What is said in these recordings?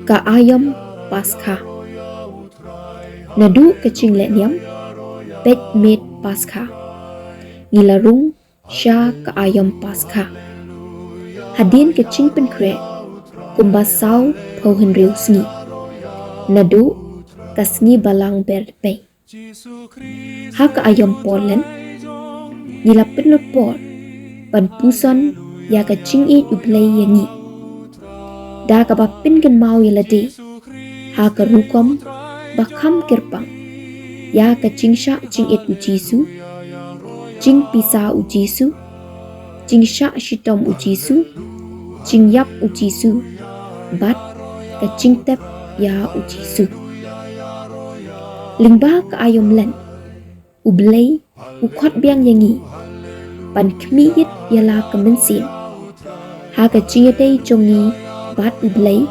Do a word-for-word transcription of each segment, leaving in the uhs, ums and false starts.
Ka aïom Paskha. Naduh ka jinglehniam peit miet Paskha, ngi la rung sha ka aïom Paskha. Hadien ka jingpynkhreh kumba saw phew hynriew sngi, naduh ka sngi Balang Ber Dpei. Ha ka aïom Paul lynti, ngi la pynlut por ban puson ïa ka jingïeit U Blei ïa ngi, da kaba pynkynmaw ïa lade ha ka rukom ba kham kyrpang ïa ka jingshah jingit U Jisu, jingpisa U Jisu, jingshah shitom U Jisu, jingïap U Jisu, bad ka jingtep ïa U Jisu. Lyngba ka aïom lynti, U Blei u khot biang ïa ngi ban khmih ïit ïa la ka mynsiem ha ka jingïadei jong ngi bad U Blei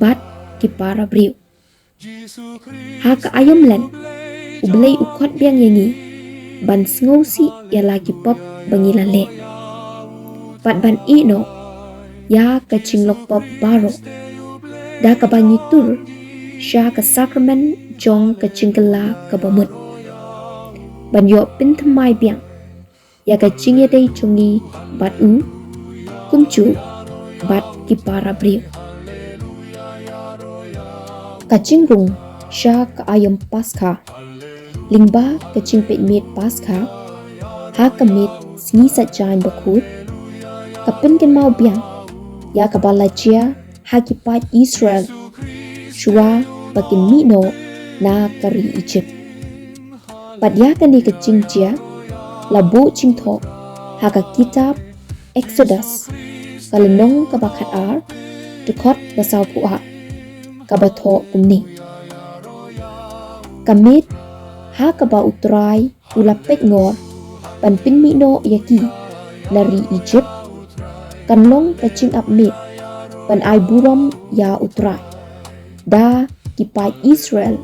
bad ki para briew. Ha ka aïom lynti, U Blei u khot biang ïa ngi ban sngewsih ïa la ki pop ba ngi la leh, bad ban ïehnoh ïa ka jinglong pop baroh da kaba ngi tur sha ka sakramen jong ka jingkylla kaba mut, ban ïoh pynthymmai biang ïa ka jingïadei jong ngi bad u, kumjuh bad ki para briew. Ka jingrung sha ka aïom Paskha lyngba ka jingpeit miet Paskha ha ka miet Sngi Saitjaiñ Bakhuid ka pynkynmaw biang ïa kaba la jia ha ki paid Israel shuwa ba kin mih noh na ka ri Ijipt. Bad ïa kane ka jingjia la buh jingthoh ha ka kitab Exodus, ka lynnong kaba khatar, dkhot ba sawphew ar, kaba thoh kumne: Ka miet ha kaba U Trai u la peit ngor ban pynmih noh ïa ki na ri Ijipt kan long ka jingap miet ban ai burom ïa U Trai da ki paid Israel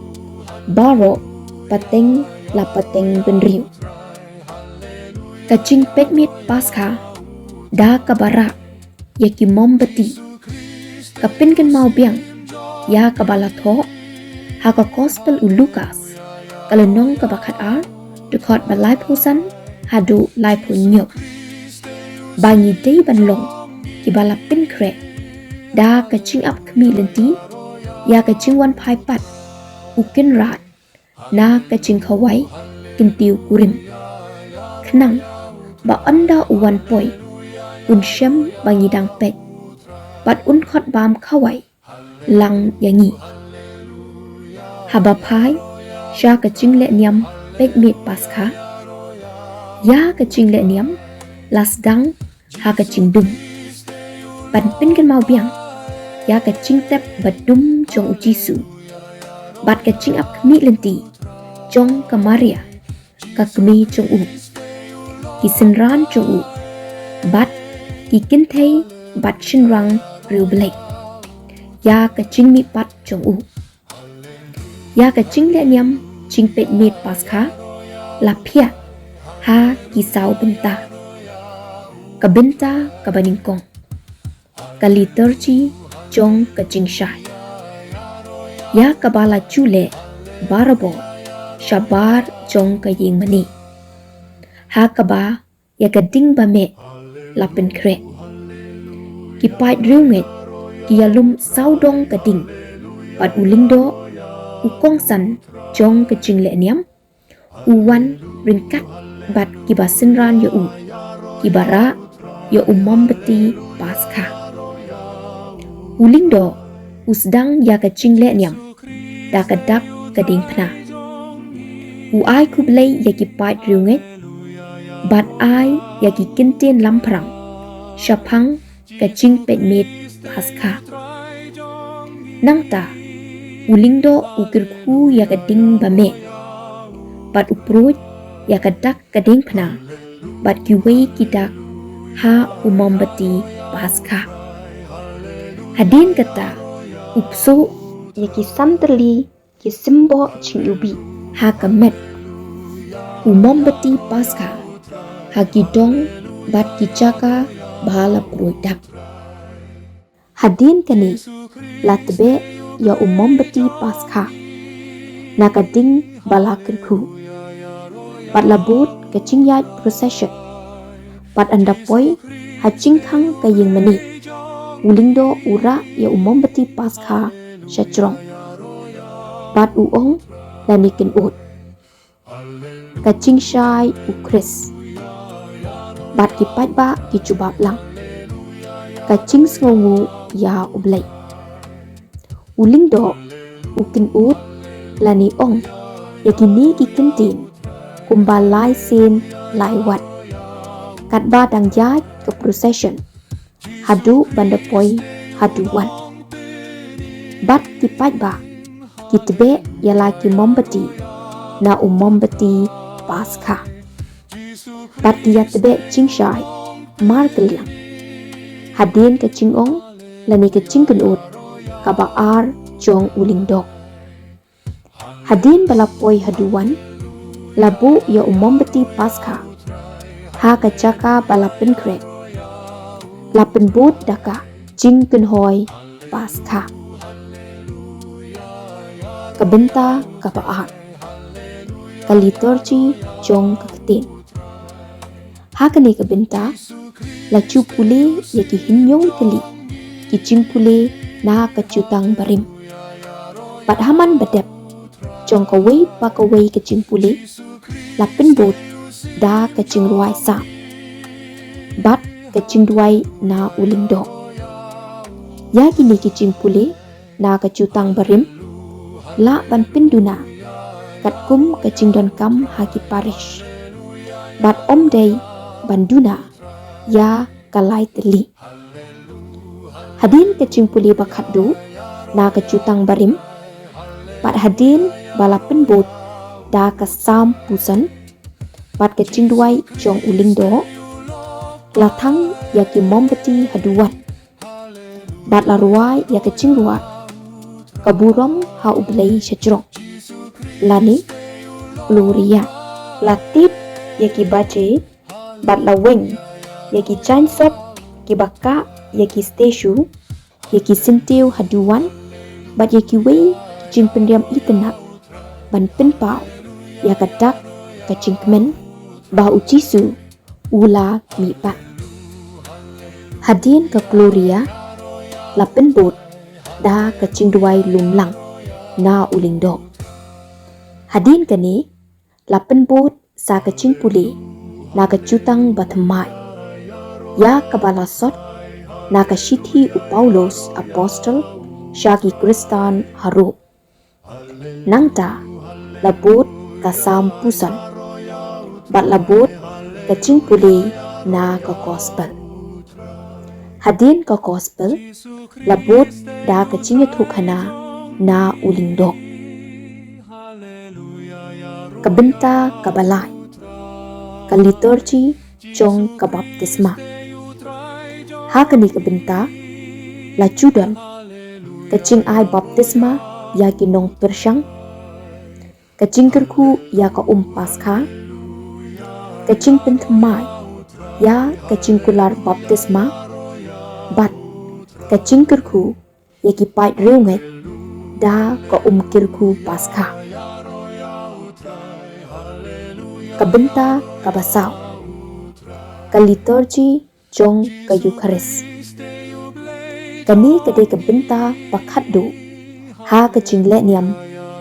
baroh pateng la pateng bynriew. Ka jingpeit miet Paskha da kaba rah ïa ki mombati ka pynkynmaw biang ïa kaba la thoh ha ka Gospel u Lukas, ka lynnong kaba khatar, dkhot ba laiphew san haduh laiphew hynñiew, ba ngi dei ban long kiba la pynkhreh da ka jingap khmih lynti ïa ka jingwan phai pat U Kynrad na ka jingkhawai kyntiew kurim, khnang ba ynda u wan poi un shem ba ngi dang peit bad un khot bam khawai lang ïa ngi. Haba phai sha ka jinglehniam peit miet Paskha, ïa ka jinglehniam la sdang ha ka jingdum ban pynkynmaw biang ïa ka jingtep badum jong U Jisu bad ka jingap khmih lynti jong ka Maria, ka kmie jong u, ki synran jong u, bad ki kynthei bad shynrang riewblei ïa ka jingmihpat jong u. Ïa ka jinglehniam jingpeit miet Paskha la phiah ha ki saw bynta. Ka bynta kaba nyngkong, ka liturgi jong ka jingshai, ïa kaba la ju leh barabor shabar jong ka ïing mane, ha kaba ïa ka ding ba meh la pynkhreh. Ki paid riewngeit ki ïalum sawdong ka ding, bad u lyngdoh, u kongsan jong ka jinglehniam, u wan ryngkat bad kiba synran ïa u, kiba rah ïa u mombati Paskha. U lyngdoh u sdang ïa ka jinglehniam da ka dak ka diengphna. U ai khublei ïa ki paid riewngeit bad ai ïa ki kyntien lamphrang shaphang ka jingpeit miet Paskha. Nangta u lyngdoh u kyrkhu ïa ka ding ba meh bad u pruid ïa ka dak ka diengphna bad kiwei ki dak ha u mombati Paskha. Hadien kata u psuh ïa ki san tylli ki symboh jingïubih ha ka met u mombati Paskha ha ki dong bad ki jaka ba la pruid dak. Hadien kane la tbeh ïa u mombati Paskha na ka ding ba la kyrkhu, bad la bud ka jingïaid procession, bad ynda poi ha jingkhang ka ïing mane, u lyngdoh u rah ïa u mombati Paskha sha jrong, bad u ong, lane kynud, ka jingshai u Khrist. Bad ki paidbah ki jubab lang, ka jingsngewnguh ïa U Blei. U lyngdoh u kynud lane ong ïa kine ki kyntien kumba lai sien lai wat, katba dang ïaid ka procession haduh ban da poi ha duwan. Bad ki paidbah ki tbeh ïa la ki mombati na u mombati Paskha, bad ki ïa tbeh jingshai markylliang hadien ka jingong lane ka jingkynud kaba ar jong u lyngdoh. Hadien ba la poi ha duwan, la buh ïa u mombati Paskha ha ka jaka ba la pynkhreh, la pynbud da ka jingkynhoi Paskha. Ka bynta kaba ar, ka liturgy jong ka ktien. Ha kane ka bynta la ju pule ïa ki hynñiew tylli ki jingpule na ka Jutang Barim. Bad ha man ba dep jong kawei pa kawei ka jingpule, la pynbud da ka jingrwai Salm bad ka jingduwai na u lyngdoh. Ïa kine ki jingpule na ka Jutang Barim lah ban pynduna katkum ka jingdonkam ha ki parish, bad ym dei ban duna ïa ka lai tylli. Hadien ka jingpule ba khatduh na ka Jutang Barim, bad hadien ba la pynbud da ka Salm puson bad ka jingduwai jong u lyngdoh, la thang ïa ki mombati ha duwan, bad la rwai ïa ka jingrwai Ka Burom ha U Blei sha jrong, lane Gloria. La tip ïa ki baje bad la weng ïa ki jaiñ sop kiba kah ïa ki statue, ïa ki syntiew ha duwan, bad ïa kiwei ki jingpynriam itynnad ban pynpaw ïa ka dak ka jingkmen ba U Jisu u la mihpat. Hadien ka Gloria la pynbud da ka jingduwai lumlang na u lyngdoh. Hadien kane la pynbud sa ka jingpule na ka Jutang Bathymmai, ïa kaba la sot na ka shithi u Paulus Apostol sha ki Khristan ha Rom. Nangta la bud ka Salm puson bad la bud ka jingpule na ka Gospel. Hadien ka Gospel la bud da ka jingïathuhkhana na u lyngdoh. Ka bynta kaba lai, ka liturgy jong ka baptisma. Ha kane ka bynta la ju don ka jingai baptisma ïa ki nongpyrshang, ka jingkyrkhu ïa ka um Paskha, ka jingpynthymmai ïa ka jingkular baptisma, bad ka jingkyrkhu ïa ki paid riewngeit da ka um kyrkhu Paskha. Ka bynta kaba saw, ka liturgy jong ka Eukharist. Kane ka dei ka bynta ba khatduh ha ka jinglehniam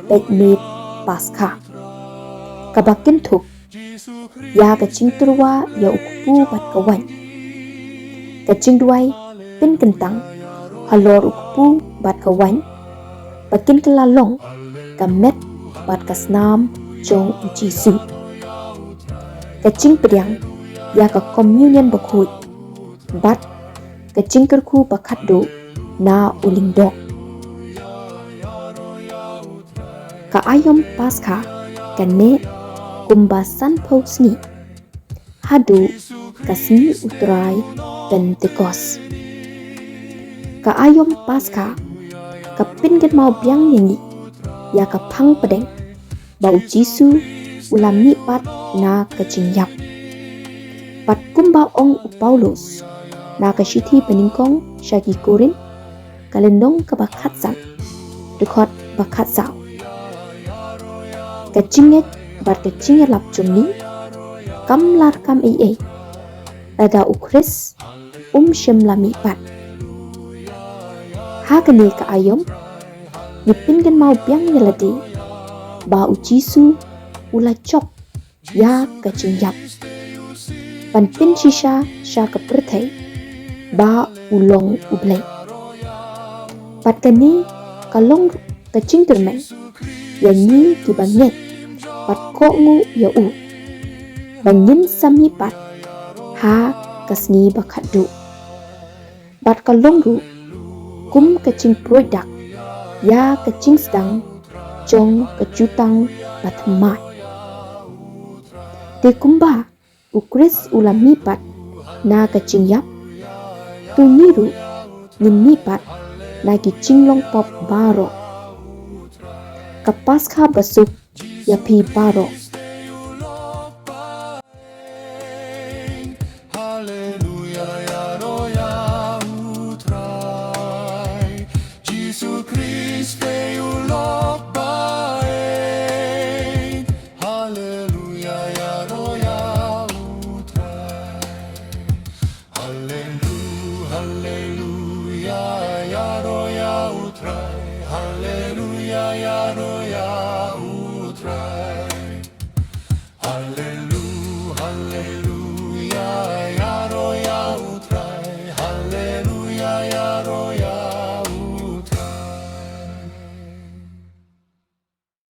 peit miet Paskha, kaba kynthup ïa ka jingtyrwa ïa u kpu bad ka waiñ, ka jingduwai pynkyntang halor u kpu bad ka waiñ, ba kin kylla long ka met bad ka snam jong U Jisu, ka jingpdiang ïa ka communion bakhuid, bad ka jingkyrkhu ba khatduh na u lyngdoh. Ka aïom Paskha ka neh kumba sanphew sngi haduh ka sngi U Trai Pentekost. Ka aïom Paskha ka pynkynmaw biang ïa ngi ïa ka phang pdeng ba U Jisu u la mihpat na ka jingïap. Bad kumba ong u Paulus na ka shithi banyngkong sha ki Korinth, ka lynnong kaba khatsan, dkhot ba khatsaw. Ka jingngeit bad ka jingïalap jong ngi kam lah kam ei ei lada u Khrist um shym la mihpat. Ha kane ka aïom ngi pynkynmaw biang ïa lade ba u Jisu u la jop ïa ka jingïap ban pynshisha sha ka pyrthei ba u long u Blei. Bad kane ka long ka jingkyrmen ïa ngi kiba ngeit bad kohnguh ïa u ba ngin sa mihpat ha ka sngi ba khatduh. Bad ka long ruh kum ka jingpruid dak ïa ka jingsdang jong ka jutang bathymmai. Te kumba u Khrist u la mihpat na ka jingïap, to ngi ruh ngin mihpat na ki jinglong pop baroh. Ka Paskha basuk ïa phi baroh. Haleluya, ïaroh ïa u Trai. Jisu Khrist te u lok ba eh. Haleluya, ïaroh ïa u Trai. Haleluya, haleluya, ïaroh ïa u Trai. Haleluya, ïaroh ïa u Trai. Haleluya.